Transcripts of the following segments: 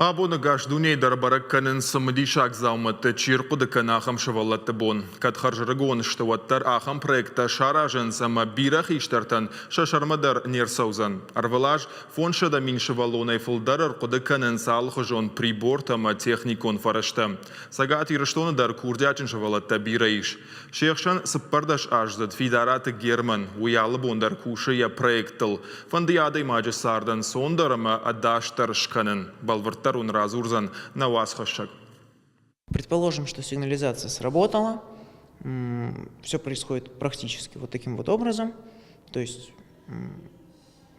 Абон ӕгас дунейы дӕр бӕрӕг кӕнынц цымыдисаг дзаумӕттӕ чи ӕрхъуыды кӕны, ахӕм сывӕллӕтты бон. Кӕд хӕрзӕрыгон сты, уӕддӕр ахӕм проекттӕ саразынц ӕмӕ бирӕ хистӕртӕн сӕ сӕрмӕ дӕр не рцӕудзӕн. Ӕрвылаз 500 000 сывӕллонӕй фылдӕр ӕрхъуыды кӕнынц алыхуызон прибортӕ ӕмӕ техникон фӕрӕзтӕ. Цӕгат Ирыстоны дӕр курдиатджын сывӕллӕттӕ бирӕ ис. Се хсӕн 14-аздзыд Фидараты Герман. Уый алы бон дӕр кусы йӕ проекттыл. Фӕнды йӕ адӕймаджы цард ӕнцондӕр ӕмӕ ӕдасдӕр скӕнын. Бӕлвырддӕр уын радзурдзӕн нӕ уацхӕссӕг. Предположим, что сигнализация сработала, все происходит практически вот таким вот образом. То есть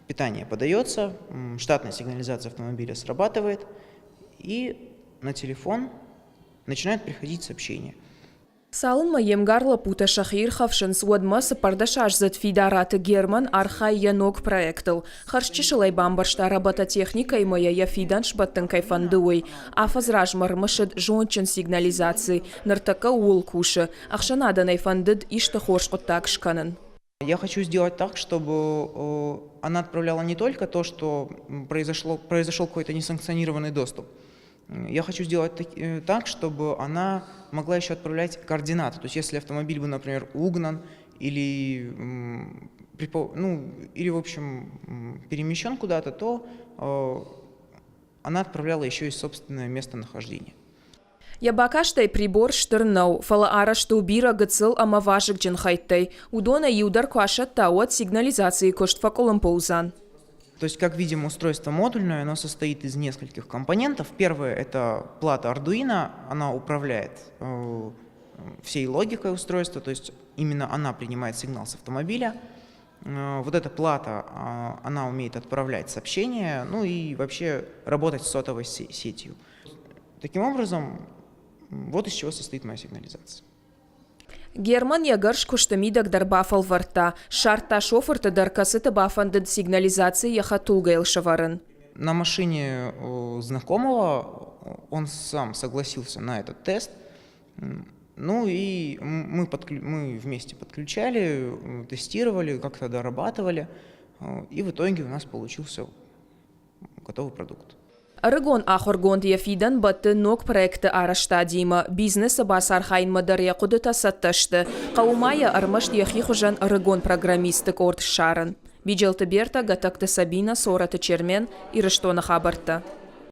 питание подается, штатная сигнализация автомобиля срабатывает, и на телефон начинает приходить сообщение. Цалынмӕ йе мгар лӕппутӕ сӕхи ирхӕфсынц, уӕдмӕ цыппӕрдӕсаздзыд Фидараты Герман архайы йӕ ног проектыл. Хӕрзчысылӕй бамбӕрста робототехникӕимӕ йӕ йӕ фидӕн сбӕттын кӕй фӕнды, уый. Афӕдз размӕ ӕрмысыд зондджын сигнализаци, ныртӕккӕ ууыл кусы. Ӕхсӕнадӕн ӕй фӕндыд исты хорз хъуыддаг скӕнын. Я хочу сделать так, чтобы она отправляла не только то, что произошло, произошел какой-то несанкционированный доступ. Я хочу сделать так, чтобы она могла еще отправлять координаты. То есть если автомобиль был, например, угнан или, ну, или в общем, перемещен куда-то, то она отправляла еще и собственное местонахождение. Йӕ бакастӕй прибор стыр нӕу, фӕлӕ арӕзт у бирӕ гыццыл ӕмӕ вазыгджын хӕйттӕй. Уыдонӕй иу дӕр куы асӕтта, уӕд сигнализацийы куыст фӕкъуылымпы уыдзӕн. То есть, как видим, устройство модульное, оно состоит из нескольких компонентов. Первое – это плата Arduino, она управляет всей логикой устройства, то есть именно она принимает сигнал с автомобиля. Вот эта плата, она умеет отправлять сообщения, ну и вообще работать с сотовой сетью. Таким образом, вот из чего состоит моя сигнализация. Герман йӕ гӕрз куысты мидӕг дӕр бафӕлвӕрдта, ссардта шофырты дӕр, кӕцыты бафӕндыд сигнализаци йӕ хӕдтулгӕйыл сӕвӕрын. На машине знакомого он сам согласился на этот тест. Ну и мы вместе подключали, тестировали, как-то дорабатывали. И в итоге у нас получился готовый продукт. Ӕрыгон ахуыргонд йӕ фидӕн бӕтты ног проекты арӕзтадимӕ, бизнесы бацархайынмӕ дӕр йӕ хъуыдытӕ цӕттӕ сты. Хъӕуы ма йӕ ӕрмӕст йӕхи хуызӕн ӕрыгон программистты къорд ссарын. Биджелты Бертӕ, Гӕтӕгты Сабинӕ, Цорӕты Чермен, Ирыстоны хабӕрттӕ.